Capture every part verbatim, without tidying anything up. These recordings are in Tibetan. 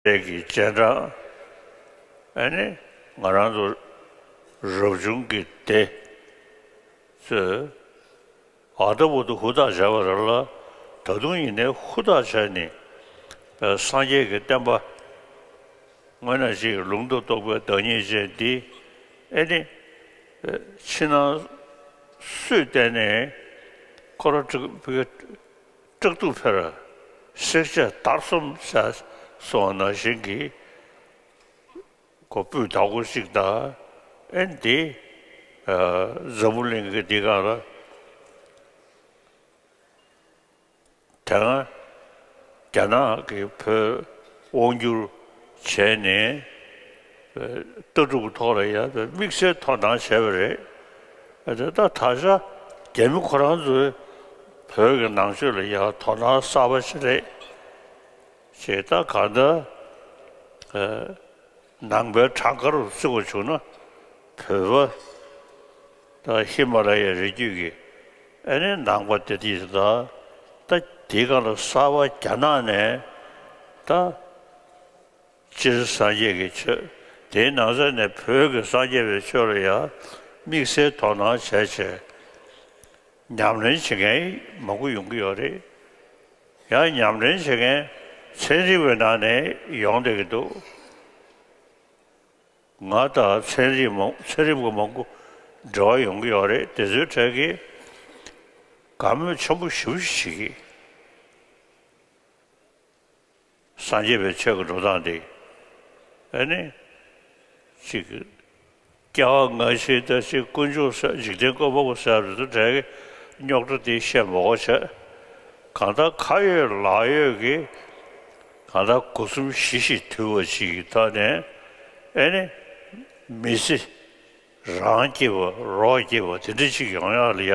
རས་ཀྱི་སྤྱན་དྲངས། ཨ་ནི་ང་རང་ཚོ་རབ་བྱུང་གི་སྡེ་ཚོས་ཨ་ད་བུ་ད་ཧུར་ཐག་བྱས་པ་རེད་ལ། ད་དུང་ཡིན་ནའི་ཧུར་ཐག་བྱས་ནས་སངས་རྒྱས་ཀྱི་བསྟན་པ་དངོས་གནས་ཅིག་ལུང་དང་རྟོགས་པའི་བདག་ཉིད་ཅན་འདི་ཨ་ནི་ཕྱི་ནང་སུས་བལྟས་ནའི་ཁོ་ར་ཀྲིག་ཀྲིག་ཏུ་འཕེར། བསྲེག་བཅད་བརྡར་གསུམ་ཟེར་སོང་ནང་བཞིན་གྱི་ཁོ་སྤུས་དག་པོ་ཞིག་དང་། ཨེ་འདི་འཛམ་བུ་གླིང་གི་འདི་ག་ལ་དེ་སྔ་རྒྱ་ནག་གིས་བོད་དབང་བསྒྱུར་བྱས་ནས་ལྟ་གྲུབ་ཐོག་ལ་ཡང་དམིགས་བསལ་དོ་སྣང་བྱས་པ་རེད། དེ་ད་ད་ཆ་རྒྱ་མི་ཁོ་རང་ཚོས་བོད་ཀྱི་ནང་ཆོས་ལ་ཡང་དོ་སྣང་གསར་པ་ཞིག་རེད། ཅེས་ད་གང་ལྟར་ནང་པའི་གྲངས་ཀར་བརྩི་བ་བྱུང་ན་བོད་པ་ད་ཧི་མ་ལ་ཡའི་རི་རྒྱུད་ཀྱི་ཨ་ནི་ནང་པ་དེ་དེ་ད་ད་དེའི་སྒང་ལ་གསར་པ་རྒྱ་ནག་ནས་ད། སྤྱིར་སངས་རྒྱས་ཀྱི་ཆོས། དེའི་ནང་ཚན་ནས་བོད་ཀྱི་སངས་རྒྱས་པའི་ཆོས་ལ་ཡང་དམིགས་བསལ་དོ་སྣང་བྱས་བྱས་ཉམས་ལེན་བྱེད་མཁན་མང་པོ་ཡོང་གི་ཡོད་རེད། ཡང་ཉམས་ལེན་བྱེད་མཁན་ཚན་རིག་པའི་ནང་ནས་ཡོང་བསྡད་ཀྱི་འདུག་ང་དང་ཚན་རིག་མང་ཚན་རིག་པ་མང་པོ་འབྲེལ་བ་ཡོང་གི་ཡོད་རེད། དེ་ཚོའི་གྲས་ཀྱིས་དགའ་མོས་ཆེན་པོ་ཞེ་པོ་ཅིག་བྱེད་ཀྱི། སངས་རྒྱས་པའི་ཆོས་ཀྱི་འགྲོ་སྟངས་དེ། ཨ་ནི། ཅིག་སྐྱེ་བ་སྔ་ཕྱི་ད་ཅིག་དཀོན་མཆོག་ཟེར་འཇིག་རྟེན་བཀོད་པ་པོ་ཟེར་བ་དེ་ཚོ་གྲས་ཀྱི་རྙོག་དྲ་དེ་བཤད་མ་དགོས་བྱས། གང་ལྟར་ཁ་ཡོད་ལག་ཡོད་ཀྱི། གང་ལྟར་སྒོ་གསུམ་ཞི་ཞིང་དུལ་བ་ཞིག་གི་ཐོག་ནས། ཨ་ནི། མི་ཚེ་རང་སྐྱིད་པ་རོགས་སྐྱིད་པ་དེ་འདྲ་ཅིག་ཡོང་ཡག་ལ་ཡ།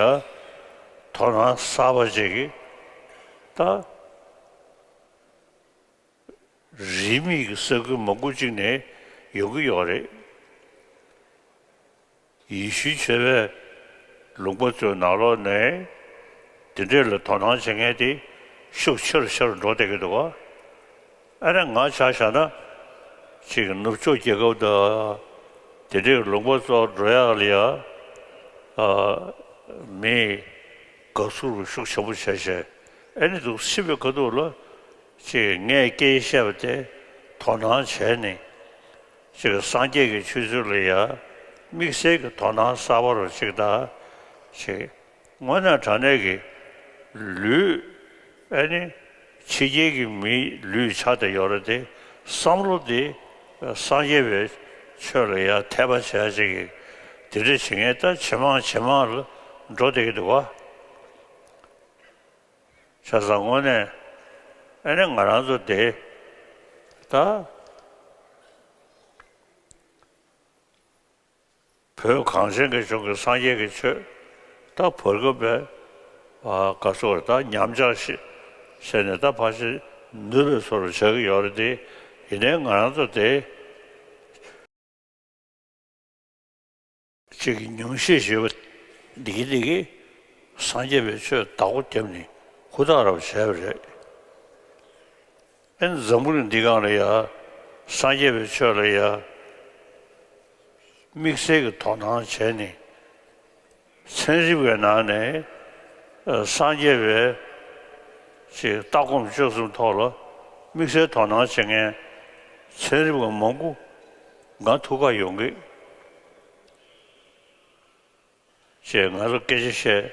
དོ་སྣང་གསར་པ་ཅིག་གིས་ད། རིས་མེད་ཀྱི་ས་ཁུལ་མང་པོ་ཅིག་ནས་ཡོང་གི་ཡོད་རེད། ཡེ་ཤུའི་ཆོས་པའི་ལུང་པ་ཚོའི་ནང་ལོགས་ནས་དེ་འདྲས་ལ་དོ་སྣང་བྱེད་མཁན་དེ་ཤུགས་ཆེ་རུ་ཆེ་རུ་འགྲོ་བསྡད་ཀྱི་འདུག་ག་ཨ་ནི་ང་ཆ་བཞག་ན་ཅིག་ནུབ་ཕྱོགས་རྒྱལ་ཁབ་དང་དེ་འདྲས་ལུང་པ་ཚོར་འགྲོ་ཡག་ལ་ཡ། ཨ། མིས་དགའ་བསུ་ཤུགས་ཆེན་པོ་བྱས་བྱས། ཨ་ནི་འདུག་སེ་བྱེད་པའི་ཁ་ཐུག་ལ་ཅིག་ངས་སྐད་ཆ་བཤད་པ་དེ་དོ་སྣང་བྱས་ནས། ཅིག་སངས་རྒྱས་ཀྱི་ཆོས་ཚུལ་ལ་ཡ་དམིགས་བསལ་གྱི་དོ་སྣང་གསར་པ་རུ་ཅིག་དང་། ཅིག་དངོས་གནས་དྲང་གནས་ཀྱི་ལུས། ཨ་ནི་ཕྱི་རྒྱལ་གྱི་མིའི་ལུས་ཆགས་བསྡད་ཡོད་རེད་དེ། བསམ་བློ་དེ་སངས་རྒྱས་པའི་ཆོས་ལ་ཡ་དད་པ་བྱས་ཅིག་གི་དེ་འདྲ་བྱེད་མཁན་ད་ཇེ་མང་ཇེ་མང་ལ་འགྲོ་བསྡད་ཀྱི་འདུག་བ། བྱས་ཙང་དངོས་གནས་ཨ་ནི་ང་རང་ཚོ་དེ་ད་བོད་གངས་ཅན་གྱི་ལྗོངས་ཀྱི་སངས་རྒྱས་ཀྱི་ཆོས་ད་བར་སྐབས་པའི་ཨ་ག་ཚོད་རེད། ད་ཉམས་ཆག་ཞིག་བྱས་ནས་ད་ཕལ་ཆེར་ནུབ་པའི་བཟོ་འདྲ་ཆགས་ཀྱི་ཡོད་རེད་དེ། ཡིན་ནའི་ང་རང་ཚོ་དེ། ཅིག་གི་ཉུང་ཤས་ཞེས་པ་འདི་གི་འདི་གི་སངས་རྒྱས་པའི་ཆོས་བདག་པོ་བརྒྱབ་ནས་ཧུར་ཐག་རང་བྱས་པ་རེད། ཨེ་འཛམ་བུ་གླིང་འདི་སྒང་ལ་ཡ་སངས་རྒྱས་པའི་ཆོས་ལ་ཡ་དམིགས་བསལ་གྱི་དོ་སྣང་བྱས་ནས། ཚན་རིག་པའི་ནང་ནས་སངས་རྒྱས་པའི་ཅིག་ལྟ་སྒོམ་སྤྱོད་གསུམ་ཐོག་ལ་དམིགས་བསལ་དོ་སྣང་བྱེད་མཁན་ཚན་རིག་པ་མང་པོ་ང་ཐུག་ག་ཡོང་གི་ཅེས་ང་ཚོ་སྐད་ཆ་བཤད།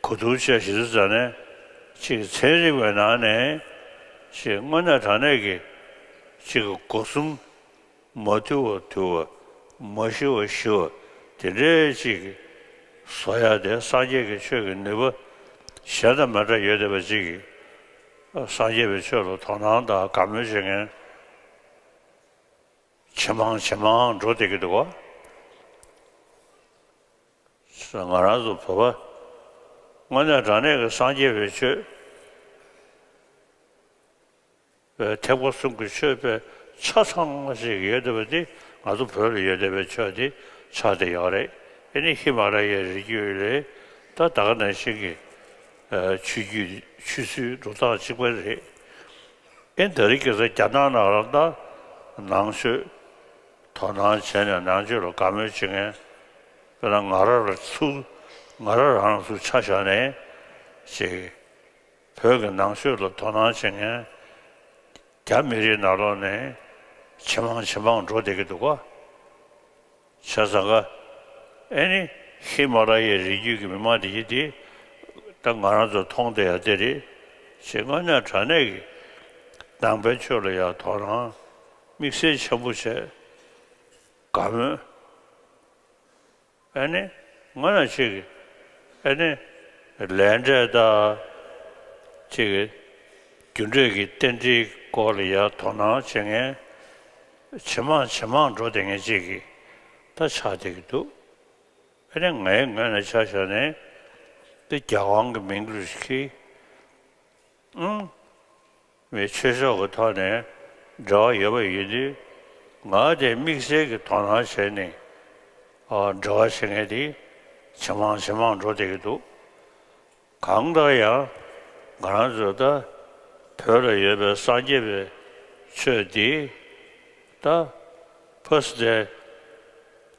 གོ་བསྡུར་བྱས་ཞེས་ཟེར་ནས་ཅིག་ཚན་རིག་པའི་ནང་ནས་ཅིག་དངོས་གནས་དྲང་གནས་ཀྱི་ཅིག་སྒོ་གསུམ། མ་དུལ་བ་དུལ་བ། མ་ཞི་བ་ཞི་བ། དེ་འདྲའི་ཅིག་བཟོ་ཡ་དེ་སངས་རྒྱས་ཀྱི་ཆོས་ཀྱི་ནུས་པ་གཞན་དང་མི་འདྲ་ཡོད་བསྡད་པ་ཅིག་གིས་སངས་རྒྱས་པའི་ཆོས་ལ་དོ་སྣང་དང་དགའ་མོས་བྱེད་མཁན་ཇེ་མང་ཇེ་མང་འགྲོ་བསྡད་ཀྱི་འདུག་ག་ང་རང་ཚོ་བོད་པ་དངོས་གནས་དྲང་གནས་ཀྱི་སངས་རྒྱས་པའི་ཆོས། ཐེག་པ་གསུམ་གྱི་ཆོས་པའི་ཆ་ཚང་ཞིག་ཡོད་བསྡད་པ་འདི་ང་ཚོ་བོད་ལ་ཡོད་བསྡད་པའི་ཆོས་འདི་ཆགས་བསྡད་ཡོད་རེད། ཨེ་ནི་ཧི་མ་ལ་ཡའི་རི་རྒྱུད་ལས་ད་ད་ག་ནང་བཞིན་གྱི་ཆོས་བརྒྱུད་ཆོས་སྲིད་འགྲོ་སྟངས་གཅིག་པ་རེད། ཨེ་ད་རེས་ཁ་སང་རྒྱ་ནག་ནང་ལ་ད་ནང་ཆོས་དོ་སྣང་བྱས་ནས་ནང་ཆོས་ལ་དགའ་མོས་བྱེད་མཁན། དཔེར་ན་ང་རང་ལ་ཚུར་ང་རང་རང་ལ་ཚུར་ཆ་བཞག་ནས་ཅིག་བོད་ཀྱི་ནང་ཆོས་ལ་དོ་སྣང་བྱེད་མཁན་རྒྱ་མི་རིགས་ནང་ལོགས་ནས་ཇེ་མང་ཇེ་མང་འགྲོ་བསྡད་ཀྱི་འདུག་ག། བྱས་ཙང་ཀ་ཨེ་ནི་ཧི་མ་ལ་ཡའི་རི་རྒྱུད་ཀྱི་མི་མང་དེ་ཡིན་དེ་ད་ང་རང་ཚོ་མཐོང་བསྡད་ཡ་དེ་རེད། ཞེས་དངོས་གནས་དྲང་གནས་ཀྱི་ནང་པའི་ཆོས་ལ་ཡང་དོ་སྣང་དམིགས་བསལ་ཆེན་པོ་བྱས་དགའ་མོས། ཨེ་ནི་དངོས་གནས་ཅིག་ཨེ་ནི་ལས་འབྲས་དང་ཅིག་རྒྱུ་འབྲས་ཀྱི་རྟེན་འབྲེལ་སྐོར་ལ་ཡང་དོ་སྣང་བྱེད་མཁན་ཇེ་མང་ཇེ་མང་འགྲོ་བསྡད་མཁན་ཅིག་གི་ད་ཆགས་བསྡད་ཀྱི་འདུག། ཨེ་ནི་ངའི་ངོས་ནས་ཆ་བཞག་ནས་འདི་རྒྱལ་དབང་གི་མིང་ལུས་ཤིག་ཨང་། མི་ཆོས་ཕྱོགས་ཀྱི་ཐོག་ནས་འབྲེལ་བ་ཡོད་པ་ཡིན་དུས་ང་དེ་དམིགས་བསལ་གྱི་དོ་སྣང་བྱས་ནས་ཨ་འབྲེལ་བ་བྱེད་མཁན་དེ་ཇེ་མང་ཇེ་མང་འགྲོ་བསྡད་ཀྱི་འདུག། གང་ལྟར་ཡང་ང་རང་ཚོ་ད་བོད་ལ་ཡོད་པའི་སངས་རྒྱས་པའི་ཆོས་འདི་ད་ཕ་སི་ཏེ་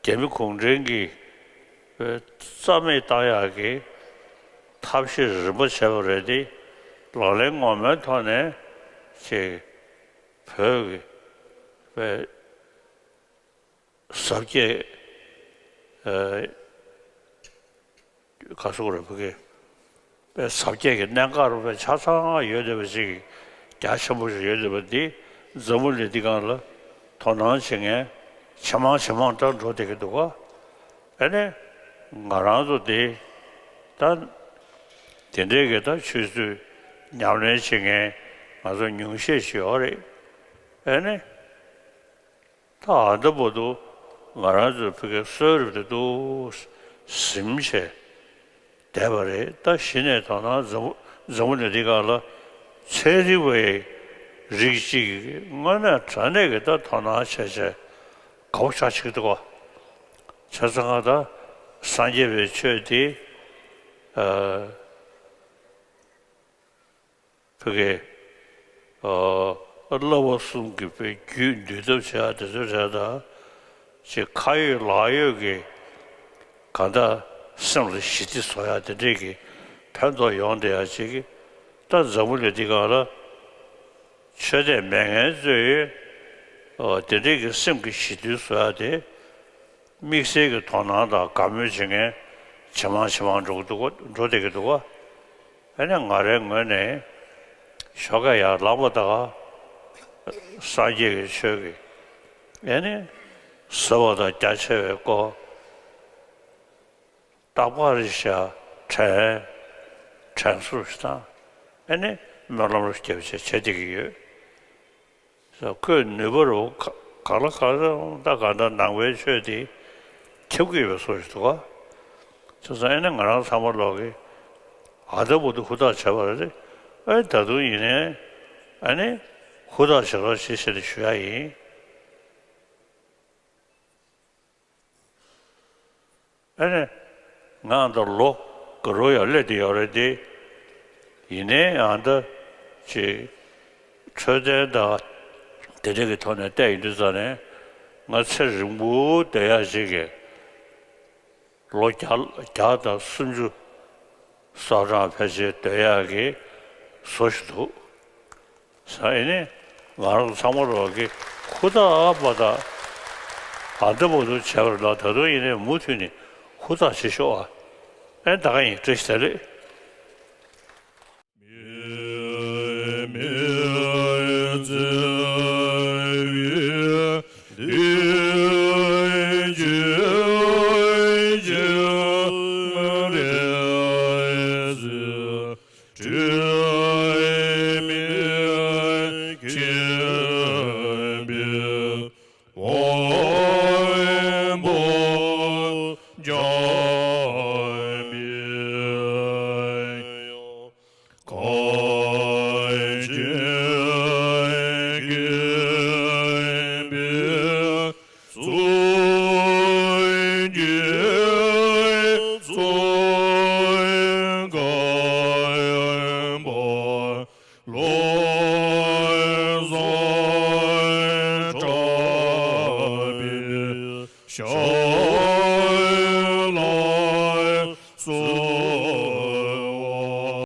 རྒྱ་མི་གུང་ཁྲན་གྱིས་རྩ་མེད་བཏང་ཡག་གི་ཐབས་ཤེས་རིམ་པ་བྱས་པ་རེད་དེ། ལག་ལེན་ངོ་མའི་ཐོག་ནས་ཅིག་བོད་ཀྱི་པའི་ཟབ་རྒྱས་ཨ་ག་སོག་རེད་བོད་སྐད། པའི་ཟབ་རྒྱས་ཀྱི་གནད་འགག་རུ་པའི་ཆ་ཚང་ཡོད་བསྡད་པ་ཞིག་རྒྱ་ཆེན་པོ་ཞིག་ཡོད་བསྡད་པ་འདི་འཛམ་བུ་གླིང་འདི་སྒང་ལ་དོ་སྣང་བྱེད་མཁན་ཇེ་མང་ཇེ་མང་དུ་འགྲོ་བསྡད་ཀྱི་འདུག་ག། ཨ་ནི་ང་རང་ཚོ་འདི་ད་དེ་འདྲའི་གི་ད་ཆོས་སྲོལ་ཉམས་ལེན་བྱེད་མཁན་ང་ཚོ་ཉུང་ཤས་ཤིག་ཡོད་རེད། ཨ་ནི། ད་ཨ་འདྲ་པོ་འདུག། ང་རང་ཚོའི་ཕ་གིའི་གསོལ་རས་དེ་འདུག་ཟིན་བྱས་བསྡད་པ་རེད། ད་གཞི་ནས་དོ་སྣང་འཛམ་བུ་འཛམ་བུ་གླིང་འདི་སྒང་ལ་ཚན་རིག་པའི་རིགས་གཅིག་གིས་དངོས་གནས་དྲང་གནས་ཀྱི་ད་དོ་སྣང་བྱས་བྱས་དགའ་པོ་ཆགས་ཀྱི་འདུག་ག། བྱས་ཙང་ང་ད་སངས་རྒྱས་པའི་ཆོས་འདི་ཨ། ཕ་གི་ཨ་བསླབ་པ་གསུམ་གྱི་དཔེ་རྒྱུད་འདུལ་ཐབས་བྱེད་ཡ་དེ་ཚོའི་གྲས་དང་། ཅིག་ཁ་ཡོད་ལག་ཡོད་ཀྱི་གང་ལྟར་སེམས་ལ་ཞི་བདེ་བཟོ་ཡ་དེ་འདྲས་ཀྱི་ཕན་ཐོགས་ཡོང་བསྡད་ཡ་ཅིག་གི་ད་འཛམ་བུ་གླིང་འདི་སྒང་ལ་ཆོས་དད་མེད་མཁན་ཚོས་ཨ་དེ་འདྲས་ཀྱི་སེམས་ཀྱི་ཞི་དུལ་བཟོ་ཡ་དེ། དམིགས་བསལ་གྱི་དོ་སྣང་དང་དགའ་མོས་བྱེད་མཁན་ཇེ་མང་ཇེ་མང་འགྲོ་གི་འདུག་ག། འགྲོ་བསྡད་ཀྱི་འདུག་ག། ཨ་ནི་ང་རའི་ངོས་ནས་ཞོགས་ཀས་ཡར་ལངས་པ་དང་སངས་རྒྱས་ཀྱི་ཆོས་ཀྱི་ཨ་ནི་ཟབ་པ་དང་རྒྱ་ཆེ་བའི་སྐོར་རྟག་པར་ཞལ་དྲན་དྲན་གསོ་ཞིག་དང་ཨ་ནི་སྨོན་ལམ་རྒྱབ་བྱས་བྱེད་བསྡད་ཀྱི་ཡོད། ཁོས་ནུས་པ་རུ་ག་ག་ལ་ག་ལ་ད་ག་འདྲ་ནང་པའི་ཆོས་དེ་ཁྱབ་ཀྱི་ཡོད་པའི་བཟོ་ཞིག་འདུག་ག། བྱས་ཙང་ཨ་ནི་ང་རང་ཚང་མ་ལོག་གི་ཨ་ད་བུ་དུ་ཧུར་ཐག་བྱས་པ་རེད། ཨ་ད་དུང་ཡིན་ནའི་ཨ་ནི་ཧུར་ཐག་བྱེད་རོགས་བྱེད་ཟེར་ནས་ཞུ་ཡ་ཡིན། ཨ་ནི་ང་འདི་ལོ་དགུ་རུ་ཡང་སླེབས་བསྡད་ཡོད་རེད་དེ། ཡིན་ནའི་ཨ་འདི་ཅིག་འཕྲོད་བསྟེན་དང་དེ་འདྲ་གི་ཐོག་ནས་བལྟས་ཡོང་དུས་ཙ་ནས་ང་ཚེ་རིང་པོ་བསྡད་ཡག་ཅིག་གི་ལོ་བརྒྱ་བརྒྱ་དང་སུམ་ཅུ་སོ་གྲངས་ཕལ་ཆེར་སྡོད་ཡག་གི་བཟོ་ཞིག་འདུག། ས་ཨེ་ནས་ང་རང་ཚང་མ་རོགས་ཀྱི་ཧུར་ཐག་པ་དང་ཨ་འདྲ་པོ་འདུག་བྱས་པ་རེད་ལ། ད་དུང་ཡིན་ནའི་མུ་མཐུད་ནས་ཧུར་ཐག་བྱེད་ཤོག་ཨ། ཨེ་ད་ག་ཡིན། བཀྲ་ཤིས་བདེ་ལེགས། ལ་སོགས།